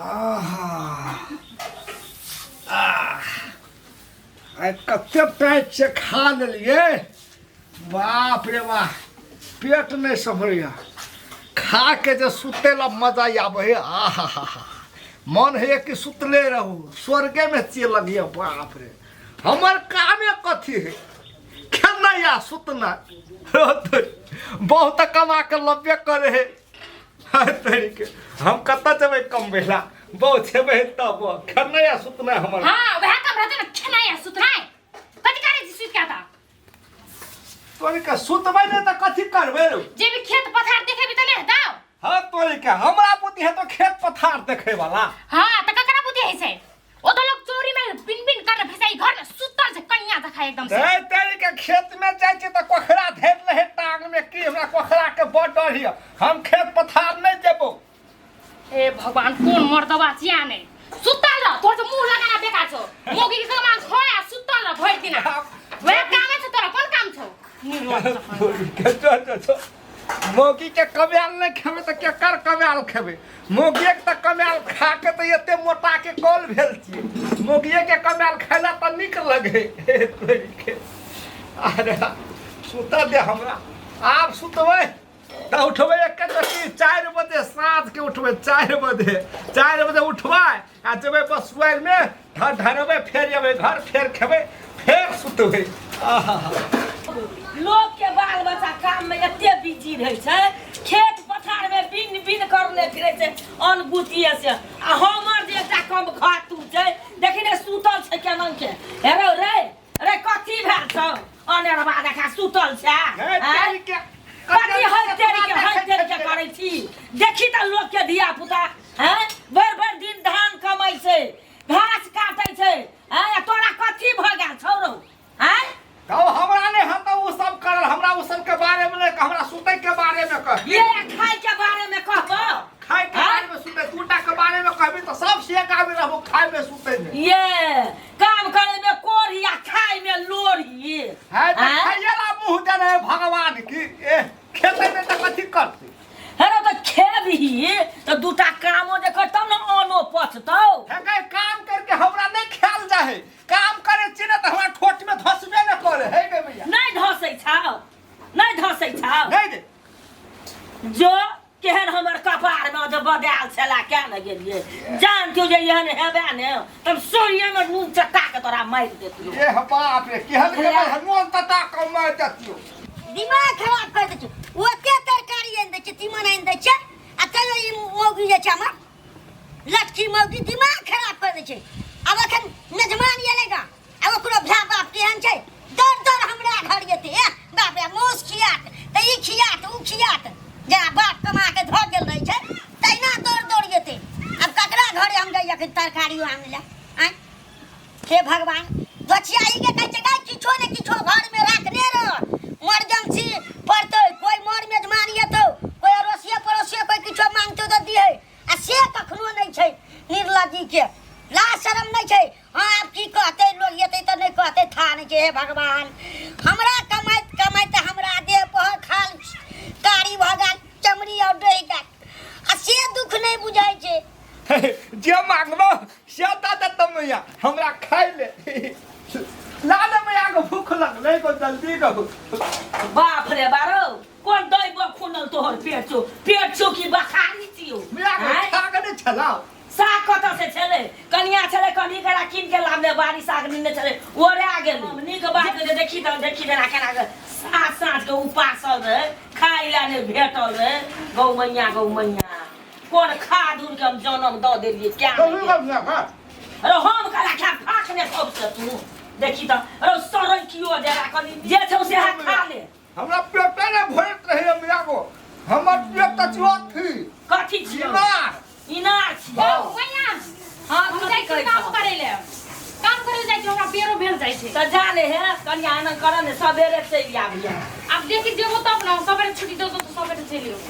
आहा आह आइ कते टाइट से खा लेलियै बाप रे बाप पेट नहि सम्हरैया खा के जे सुतै ला मजा आबै है आहा हा हा मन होइए कि सुतले रहू स्वर्गेमे चिय लगिए बाप रे हमर कामे कथी है खेनाइ आ सुतना बहुत कमा के लबे करे है तरीके हम कतऽ जेबै कमबै ला बहुत छेबै तब खेनाइ आ सुतनाइ हमर हाँ वएह काम रहतै ने खेनाइ आ सुतनाइ कथी करै छी सुति के तऽ तोरी के सुतबै नहि तऽ कथी करबै रौ जे भी खेत पथार देखेबी तऽ नहि हेतौ हाँ तोरी के हमरा बुद्धि है तो खेत पथार देखे वाला हाँ तऽ ककरा बुद्धि होइ छै ओ तऽ लोग चोरी में बिन बिन कर फंसाई घर में सुतल छै कनिया देखा एकदम से ते तेरी के खेत में जाइ छी तऽ कोखरा धरि रहे टांग में की हमरा कोखरा के बड़ डर हिय हम खेत पथार नहि जेबो हे भगवान कोन मर्दवा चिया ने सुतल रह तोर से मुंह लगाना बेकार छौ मोगी के कमाल खोया सुतल रह भरि दिना वएह कामे छौ तोरा कोन काम छौ निर्लज्ज तोरी के जो जो जो मौगी के कमाल नहि खेबै तऽ केकर कमाल खेबै मौगिए के तऽ कमाल खा के तऽ एते मोटा के कॉल भेल छियै मौगिए के कमाल खाय तऽ नीक लगे तोरी के अरे सुतऽ दे हमरा आब सुतबै तऽ उठबै एके चक्की 4 बजे साँझ के उठबै 4 बजे। 4 बजे उठबै आ जेबै बसुआरिमे ढरेबै, फेर एबै घर, फेर खेबै, फेर सुतबै। आहा। लोक के बाल बच्चा काम में एते बिजी रहै छै, खेत पथार में बिन बिन करने फिरै छै अनगुतिये से, आ हमर जे एकटा कम घातू छै, देखी ने सुतल छै केना के। हेरो रे रे, कथी भेल छौ? अनेरवा देखा सुतल छै। हे, आँय? तेरी के कथी है तेरी के, है तेरी के करै छी? देखी तऽ लोक के धिया पुता हैं भरि भरि दिन धान कमै छै, घास काटै छै हैं, आ तोरा कथी भऽ गेल छौ रौ? हैं? तो हमरा नहि हम तऽ ओ सब करल, हमरा ओ सब के बारे में नहि कह, हमरा सुतै के बारे में कह। ये खाय के बारे में कहबो? खाय के आँय? बारे में, सुतै दूटा के बारे में कहबी तऽ सब से गामे रहबो खाय में सुतै में। ये काम करे में कोढ़ी आ खाय में लोढ़ी। है तऽ आँय? खाइए ला मुँह देने है भगवान की ए खेतै नहि तऽ कथी करतै? हे रे, तऽ खेबही तऽ दूटा कामो देखो तब ने अनो पचतौ। हे गै, काम करके हमरा नहि खायल जाइ है। काम करे छी ने तऽ हमरा ठोट में धसबे ने करे है गे भैया। नहि धसै छौ, नहि धसै छौ? नहि रे। जो केहन हमर कपार में जे बदायल छला क्या ने गेलिए जानतियो जे एहन हेबे ने तब सोरिये में नून चटा के तोरा मारि देतियो। ए हे बाप रे, केहन के नून तटा के मारि देतियो। दिमाग खराब कर दै छै। ओते तरकारी आनि दै छै, तीमन आनि दै छै, आ तैयो ई मौगी जे छै हमर लटकी मौगी दिमाग खराब कर दै छै। आब एखन मेजमान एलै गा, आ ओकरो भाय बाप केहन छै, दौड़ दौड़ हमरा घर एतै। ए बाप रे, मौस खियात तऽ ई खियात, ओ खियात, जेना बाप कमा के धऽ गेल रहै छै तहिना दौड़ दौड़ एतै। आब ककरा घरे हम जाइए एखन तरकारियो आनै लए? आँय हे भगवान, बचियाई के कहै छै, किछो ने किछो घर में राखने रह, मर्जेंसी पड़तै, कोई मर मेजबानी एतौ, कोई अड़ोसिए पड़ोसिए कोई किछो मांगतौ तऽ दिहे। आ से कखनो नहि छै। निर्लज्जी के लाज शरम नहि छै। हाँ, आब की कहतै लोग? एतै तऽ नहि कहतै, था नहि छै। हे भगवान, हमरा कमाइत कमाइत हमरा देह पर खाल कारी भऽ गेल, चमड़ी और डहि गेल, आ से दुख नहि बुझै छै। जे मांगबो से दऽ देतौ मैया, हमरा खाइ ले ला ले मैया के भूख लगलै गो, जल्दी गो। बाप रे बारो, कोन दैब खुनल तोहर पेट छौ? पेट छौ कि बखारी छियौ? मैया के आँय? खा के नहि छलाउ? साग कतऽ से छलै? कनिया छलै, कनि करा कीन के लाबने बाड़ी साग नेने छलै, ओरा गेल। नीक बात जे देखी तऽ देखी जेना केना के साँझ साँझ के उपासल रहै, खाइ लए नहि भेटल रहै। गौ मैया, गौ मैया, कोन खाद उड़ के हम जनम दऽ देलियै क्या? कभी कभी खा। अरे हम कला खा फाक ने सबसे तू देखी तऽ अरे सरै कियो जरा कनि जे छौ सेहा खा ले। हमरा पेटे नहि भरैत रहैए मैया गो, हमर पेट तऽ चोट थी। कथी छियौ? इनार। इनार छियौ? मैया। हाँ। हम कथी जाइ छी कहै काम छौ? करै ले, काम करै ले जाइ छी, हमरा बेरो भेल जाइ छै। तऽ जा ने हे कनिया, एना कर ने, सबेरे चलि आबिहे। आब देखी, जेबो तब ने, सबेरे छुट्टी देतो तऽ सबेरे चलि अयबो।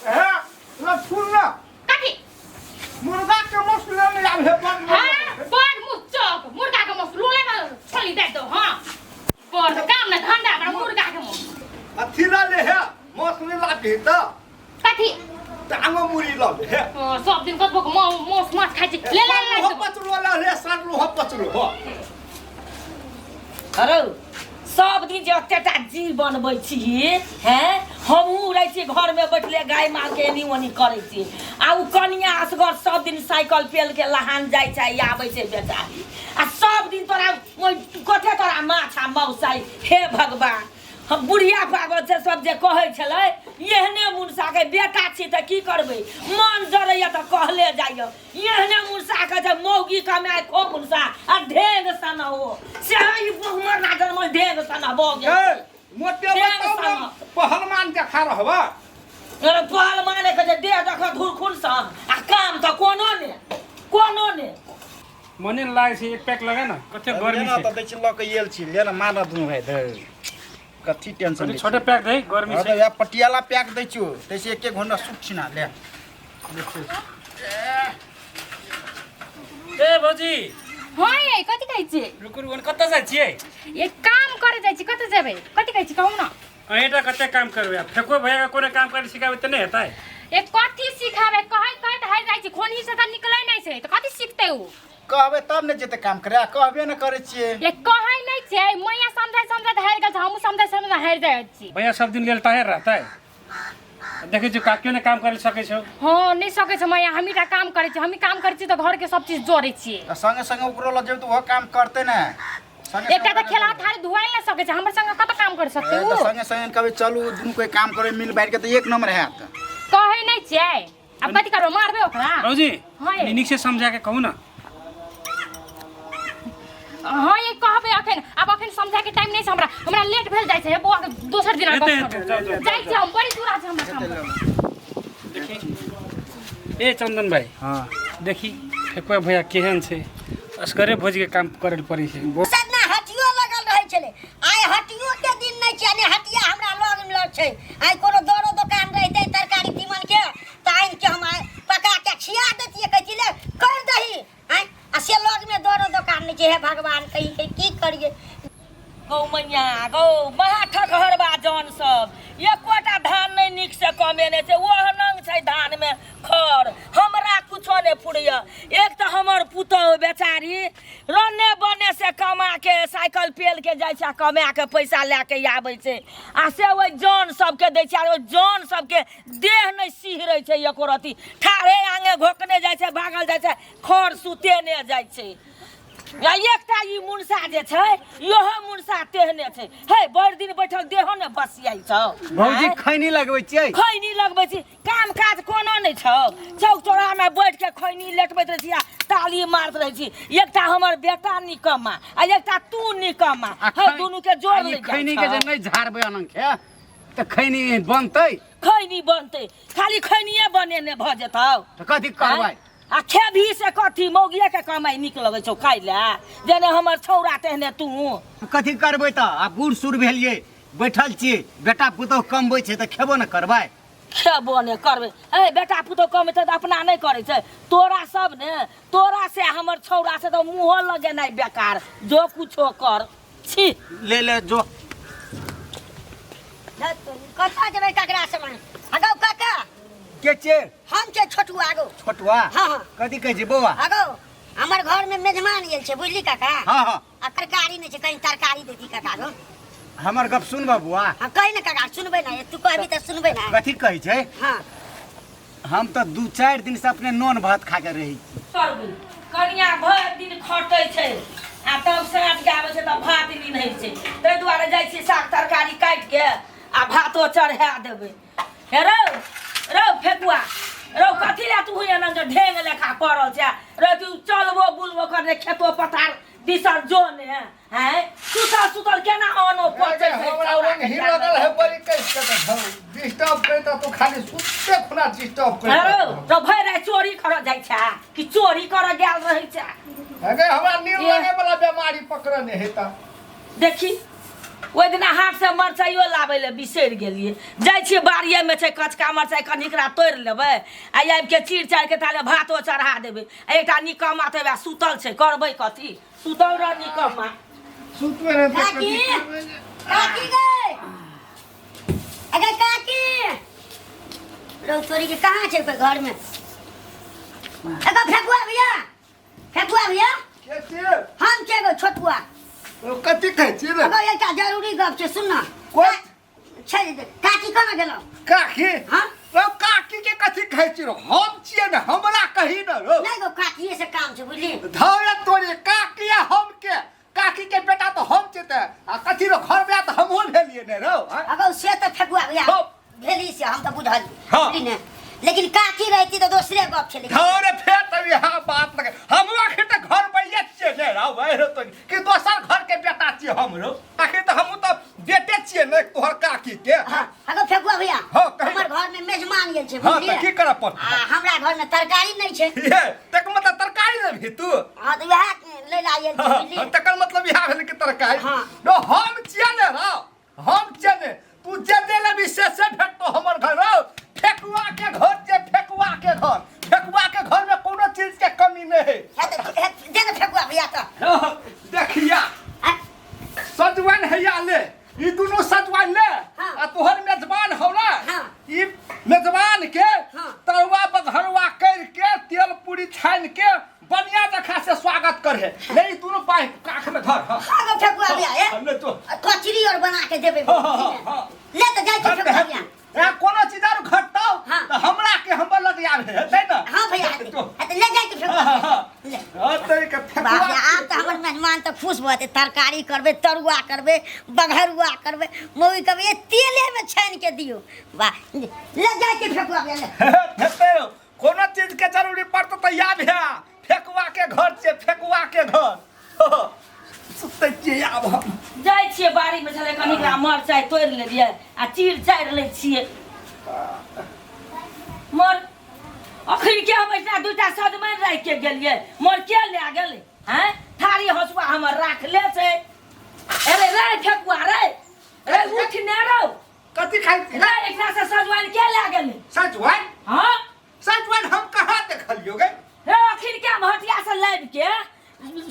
हे ना, सुन ना। कथी? मुर्गा के मौस लेने आबे बन। हाँ, बड़ मुँह चौक, मुर्गा के मौस लोले में छोली दे दो। हाँ, बड़ काम ने धंधा बड़ा, मुर्गा के मौस। अथी ला ले हे, मौस नहीं लाबी तऽ। कथी? टांगो मुड़ी ल ले। हाँ, सब दिन कतबो मांस माछ खाइ छी, ले ले ले। हो पचरो ल ले सरलू हो पचरो हो। अरे सब दिन जे एतेटा जी बनबै छी हैं, हमहूँ रहै छी घरमे बैठले गाय मालके एनी ओनी करै छी, आ उ कनिया असगर सब दिन साइकिल पेल के लहान जाइ छै आबै छै बेचारी, आ सब दिन तोरा ओहि कथे तोरा माछ आ मौसाइ। हे भगवान, हम बुढ़िया पागल छै सब जे कहै छलै एहने मुनसाके बेटा छी तऽ की करबै, मन जरैया तऽ कहले जाइए। एहने मुनसाके जे मौगी कमाए खो मुनसा आ ढेंग सन हो से ई हमर ना जनमल ढेंग सन भऽ गेल। ए मोटे ढेंग बताउ सन। पहलवान देखा रहबा। अरे पहलवान के जे देह देख धुरखुन सन आ काम तऽ कोनो ने कोनो ने। मने लागै छै एक पैक लगा न, कते गर्मी लेना छै। तऽ दै छी लऽ के आयल छी, ले ना मार दुनू भाई धर। कथी टेंशन कनि लै छोटे छी? पैक दे, गर्मी हाँ छै। तऽ वएह पटियाला पैक दै छियौ, ताहिसँ एक एक घंटा सुख छिना ले। ए भौजी। हाँ ये कथी कहै छियै? रुकु रुकु, कतऽ जाइ छियै? ये काम करे जाइ छी, कतऽ जेबै? कथी कहै छी कहू न। अहीँटा कते काम करबै? आ फेको भैया के कोनो काम करे सिखाबै तऽ नहि हेतै? ए कथी सिखाबै? कहैत कहैत हारि जाइ छी, खोनही से तऽ निकलै नहि छै तऽ कथी सिखतै उ? कहबै तब ने जेतै काम करे, आ कहबे ने करै छियै। ये कहै नहि छै, मैया समझै समझै हारि गेल छै, हमहूँ समझै समझै हारि जाइ छी। भैया सब दिन लेल ताहिर रहतै? देखै छियौ काकियो नहि काम करै सकै छौ। हाँ नहि सकै छै मैया, हमही टा काम करै छी, हमही काम करै छी तऽ घरके सब चीज जोड़ै छियै। आ संगे संगे ओकरो लऽ जेबै तऽ ओहो काम करतै ने। संगे एकटा तऽ खेला थारी धुआइ नहि सकै छै, हमर संगे कतऽ काम कर सकतै तऽ उ? संगे संगे कहबै चलू दुनू कोइ काम करै मिल बाँटि के तऽ एक नंबर हैत। कहै नहि छियै, आब कथी करबै, मारबै ओकरा? भौजी हाँ ये। नीक से समझा के कहू न। हाँ ये कहबै अखन, आब अखन समझा के टाइम नहि छै हमरा, हमरा लेट भेल जाइ छै, हे बौआ के दोसर दिन हेतै, हेतै, जाउ, जाउ, जाइ छी हम, बड़ी दूर छै हमरा काम करऽ। देखी ए चंदन भाई। हाँ देखी फेकुआ भैया केहन छै, असगरे भौजी के काम करे लए पड़ै छै। सदना हटियो लगल रहै छलै, आइ हटियो के दिन नहि छै, ने हटिया हमरा लग लग छै। आइ कोनो दरो दोकान रहितै तरकारी तीमन के तऽ आनि के हम आइ पका के खिया दैतियै, कहै ले कर दही आँय, आ से लगमे दरो दोकान नहि छै। हे भगवान, कही के की करियै? गौ मैया गौ, महा ठकहरबा जन सब एकोटा धान नहि नीक से कमेने छै, ओहनंग छै धानमे खर, हमरा कुछो नहि फुरैया। एक तऽ हमर पुतहु बेचारी रने बने से कमा के साइकिल पेल के जाइ छै आ कमा के पैसा लए के आबै छै, आ से ओहि जन सबके दै छै, आ ओहि जन सबके देह नहि सिहरै छै एको रत्ती, ठाढ़े आंगे घोकने जाइ छै, भागल जाइ छै, खर सुतेने जाइ छै। आ एकटा ई मुनसा जे छै इहो मुनसा तेहने छै, हे भरि दिन बैठल देहो ने बसियाइ छौ। भौजी खैनी लगबै छियै? खैनी लगबै छी, काम काज कोनो नहि छौ, चौक चौराहामे बैठ के खैनी लेटबैत रहै छी आ ताली मारैत रहै छी। एकटा हमर बेटा निकम्मा आ एकटा तू निकम्मा, हे दुनू के जोड़ आ ई नहि जाइ खैनी के जे छौ। नहि झाड़बै अनंखे तऽ खैनी बनतै? खैनी बनतै, खाली खैनिये बनेने भऽ जेतौ तऽ कथी करबै? आ खेबही से कथी? मौगिए के कमाइ नीक लगै छौ खाइ लए, जेने हमर छौड़ा तेहने तू। कथी करबै तऽ? आ बूढ़ सूढ़ भेलियै, बैठल छियै, बेटा पुतोहु कमबै छै तऽ खेबो ने करबै? खेबो ने करबै। हे बेटा पुतोहु कमै छै तऽ अपना नहि करै छै, तोरा सब ने, तोरा से हमर छौड़ा से तऽ मुँहो लगेनाइ बेकार, जो कुछो कर छी। ले ले जो। कतऽ जेबै ककरा से? अगौ काका। के छियै? हम छियै छोटुआ। अगौ छोटुआ? हाँ, हाँ। कथी कहै छी बौआ? अगौ हमर घर में मेजमान गेल छै, बुझली काका? हाँ हाँ। आ तरकारी नहि छै, कहीं तरकारी देती काका गो। हमर गप सुनबऽ बौआ? हाँ कही ने काका, सुनबै ना, तू कहबी तऽ सुनबै ना। कथी कहै छै? हाँ हम तऽ 2-4 दिन से अपने नोन भात खा के रहै छी। करबी कनिया भरि दिन खटै छै आ तब साँझ के आबै छै तऽ भात नीन्है छै, ताहि दुआरे जाइ छी साग तरकारी काटि के आ भातो चढ़ा देबै। हे रौ रौ फेकुआ रौ, कथी लए तू एना जे ढेंग लेखा पड़ल छै रौ? तू चलबो बुलबो करने खेतो पथार दिसर जो ने हैं, सुतल सुतल केना अनो पचै छै? हमरा रंग ही लगल है बड़ी कस के तऽ डिस्टर्ब करता, तू खाली सुते खुना डिस्टर्ब हे रौ करता। तऽ भरि राति चोरी करऽ जाइ छै कि चोरी करऽ गेल रहै छै? अगे हमरा नींद ये। लगे वाला बीमारी पकड़ने हेता। देखी ओहि दिना हाट से मरचाइयो लाबै लए बिसरि गेलियै, जाइ छियै बाड़िएमे छै कचका मरचाइ, कनिकरा तोड़ि लेबै आ आबि के चीर चारि के ताले भातो चढ़ा देबै। आ एकटा निकम्मा तऽ वएह सुतल छै, करबै कथी? सुतल रह निकम्मा। सुतबे नहि तऽ काकी कथी करबै? काकी गै, अगे काकी। रौ तोरी के कहाँ छै कोई घर में एगो फेकुआ भैया फेकुआ भैया के छियै हम छै एगो छोटुआ ओ कथी कहै छियै रे एगो एकटा जरूरी गप छै सुन ना कोन छै काकी कहाँ गेलौ काकी हाँ रौ काकी के कथी कहै छियै रौ हम छियै ने हमरा कही ने रौ नहीं गो काकिए से काम छै बुझली धौरे तोरे काकी आ हम के काकी के बेटा तऽ हम छियै तऽ आ कथी रौ घर में तऽ हमहूँ भेलियै ने रौ आँय? अगर से तऽ फेकुआ भैया हाँ। भेली से हम तऽ बुझल हाँ। बुझली ने लेकिन काकी रहती तऽ दोसरे गप छलै धौरे फेर तब यहाँ बात लगे हमहूँ आखिर तऽ घर बैये छियै ने रौ भाइ रौ तो कि दोसर घर के बेटा छियै हम रौ आखिर तऽ हमहूँ तऽ बेटे छियै ने तोहर काकी के हाँ अगर फेकुआ भैया हाँ, कही हमर घर में मेजमान गेल छै हाँ बुझलियै तऽ की करऽ पड़तै आ हमरा घर में तरकारी नहि छै ये तकर मतलब तरकारी लेबही तू हाँ तऽ वएह लै ला आयल छै हाँ, बुझलियै तकर मतलब इएह भेल कि तरकारी हाँ। रौ हम छियै ने रौ हम छियै ने तू जे जे लेबही से से भेटतौ हमर घर रौ फेकुआ के घर छै फेकुआ के घर फेकुआ के घर में कोनो चीज के कमी नहीं है हे तऽ हे दे ने फेकुआ भैया तऽ रौ, देखिया आ, सजमनि हैया ले ई दुनू सजमनि ले हाँ। आ तोहर मेजबान हौ ना हाँ। ई मेजबान के हाँ। तरुआ बघरुआ कर के तेल पूरी छानि के बढ़िया जखा से स्वागत करे ले ई दुनू बाँहि काख में धर हाँ। खा गो फेकुआ भैया ए हाँ, ले तो कचरी और बना के देबै हाँ, हाँ, हाँ। ले तऽ जाइ छी फेकुआ भैया ए कोनो चीज आर घटतौ हाँ। तऽ हमरा के हमर लग आबे हेतै ना हाँ भैया हेतै तो हेतै, ले जाइ छी फेकुआ हाँ, हाँ, ले हाँ तो के बाप रे फेकुआ आब तऽ हमर मेहमान तऽ खुश भऽ जेतै तरकारी करबै तरुआ करबै बघरुआ करबै मौगी कहबै ए तेलेमे छानि के दियौ वाह ले जाइ छी फेकुआ भैया ले हेतै कोनो चीज के जरूरी पड़तौ तऽ याद है फेकुआ के घर छियै फेकुआ के घर सुतै छियै आब हम जाइ छियै बाड़ीमे छलै कनि एकरा मरचाइ तोड़ि लेलियै आ चीर चारि लै छियै मर अखन के हम एकटा दूटा सजमनि राखि के गेलियै मर के लए गेलै आँय थारी हँसुआ हमर राखले छै अरे रे ठेकुआ रे रे उठ ने रौ कथी खाइ छी रे एकरा से सजमनि के लए गेलै सजमनि हँ सजमनि हम कहाँ देखलियो गे हे अखन के हम हटिया से लाबि के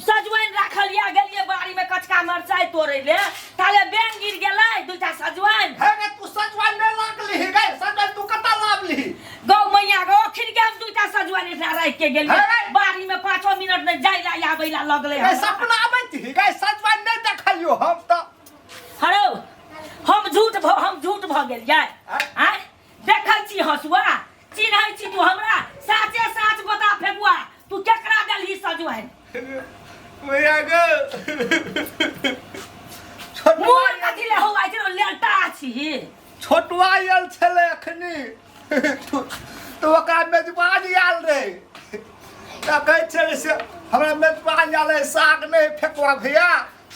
सजमनि राखल या गेलियै बाड़ी में कचका मरचाइ तोड़ै ले ताले बेंग गिर गेलै दूटा सजमनि हे गे तू सजमनि नहि लागली गे सजमनि तू कतऽ लाबली गौ मैया गौ अखन के हम दूटा सजमनि एकरा राखि के गेलियै हे गे। बाड़ी में पाँचो मिनट नहि जाय ला आबै ला लगलै गे हमरा। सपना आबैत ही गे सजमनि नहि देखलियो हम तऽ हरौ हम झूठ भ हम झूठ भऽ गेलियै आँय देखै छी हँसुआ चिन्है छी तू हमरा साचे साच बता फेकुआ तू केकरा देलही सजमनि भैया गो छोटुआ मोर कथी ले हौआ छै लेलटा छी छोटुआ आयल छलै अखनी तऽ ओकरा मेजबान आयल रहै तऽ कहै छलै से हमरा मेजबान आयल है साग नहि फेकुआ भैया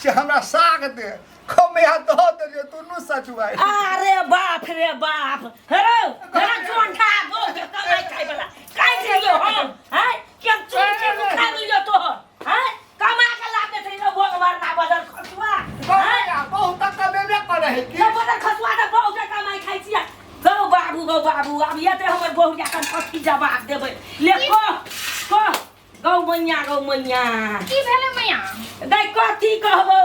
से हमरा साग दे खमिया दऽ देलियै दुनू सजुआइ अरे बाप रे बाप हेरो हेरो चोंठा गो के कमाई खाइ वाला काटि लियो हम हैं के हम चोर के उखाड़ लियो तोहर हैं कमा के लाबे छै रो भोग मारना बदल खसुआ हैं बहुत कमेबे करै है की रे बदल खसुआ तऽ बहुत कमाई खाइ छियै गौ बाबू गौ बाबू आब एते हमर बहुरिया कन कथी जवाब देबै ले कह कह गौ मैया गौ मैया की भेलै मैया दै कथी कहबौ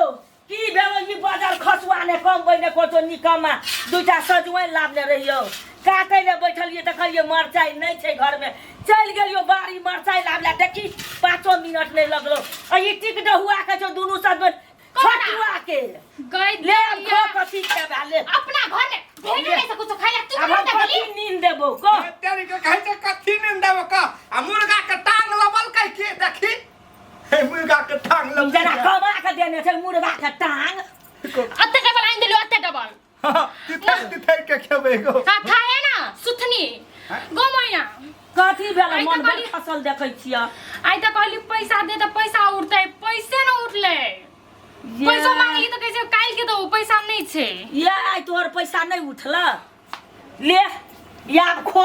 की भेलो ई बाजार खसुआ ने कमबै ने कतो निकमा दूटा सजमनि लाबने रहियौ काटै लए बैठलियै तऽ कहलियै मरचाइ नहि छै घरमे चलि गेलियौ बाड़ी मरचाइ लाबले देखी पाँचो मिनट नहि लगलो आ ई टिक डहुआ के छौ दुनू सजमनि खटुआ के गई ले आब खो कथी खेबा ले अपना घर में भेट नहीं से कुछ खाइला तू आब हम कहाँ कथी देखली नींद देबौ कह तेरी के कहै छै कथी नींद देबो कह आ मुर्गा के टांग लबल कै के देखी हे मुर्गा के टांग लबल जेना कमा के देने छै मुर्गा के टांग अत्ते डबल आइन देलियो अत्ते डबल तिथै तिथै के खेबै गो हां खाए ना सुथनी गो मैया कथी भेलै आइ तऽ मन भरि कहली- फसल देखै छियै आइ तऽ कहली पैसा दे तऽ पैसा उठतै पैसे न उठलै पैसो मांगली तऽ कहै छै काल्हि के दो पैसा नहि छै ये आइ तोहर पैसा नहि उठल ले आब खो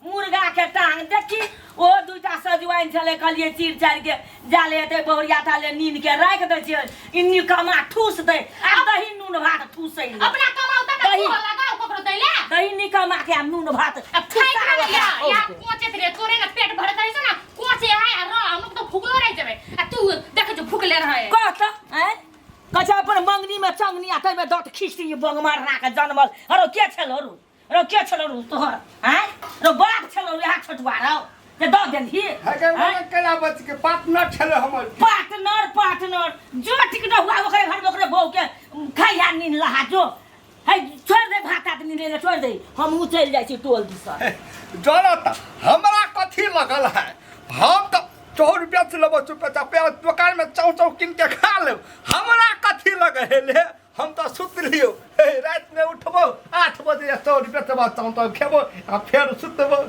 मुर्गा के टांग देखी ओ दूटा सजुआइन छलै कहलियै चीर चारि के जाले हेतै बहुरिया ताले नीन के राखि दै छियै ई निकमा ठूस दै आ दही नून भात ठूसै ले। अपना कमाउ तऽ दही। तू लगाओ ककरो दै ले दही निकमा के आ नून भात अब खाइ ठुसा खा ओकरा या या औतै। कोचेत रे तोरे ने पेट भरत रहै छौ ना कोचे आय आ रह हम लोग तो भुखलो रह जेबै आ तू देखै छौ भुखले रहै कह तऽ आँय कहै छै अपन मंगनीमे चंगनी आ ताहिमे दत खींच बंगमार के जनमल अरो के छल अरो रो के छलो रो तोहर आँय रो बाप छलो वएह छोटुआ रौ जे दऽ देलही है के आँय? केला बच के पार्टनर छले हमर। पार्टनर पार्टनर जो ठीक न हुआ ओकरे घर में ओकरे बहू के खैया नीन लहा जो है छोड़ दे भात आदमी ले छोड़ दे हमहूँ चलि जाइ छी टोल दिस। जरा त हमरा कथी लगल है, हम तो 100 रुपया से लेबो चुपे चापे दुकान में चौ चौ किन के खा लेब, हमरा कथी लगे है ले, हम तो सुत लियो। रात में उठबो 8 बजे 100 रुपया से चौ चौ खेबो आ फेर सुतबो।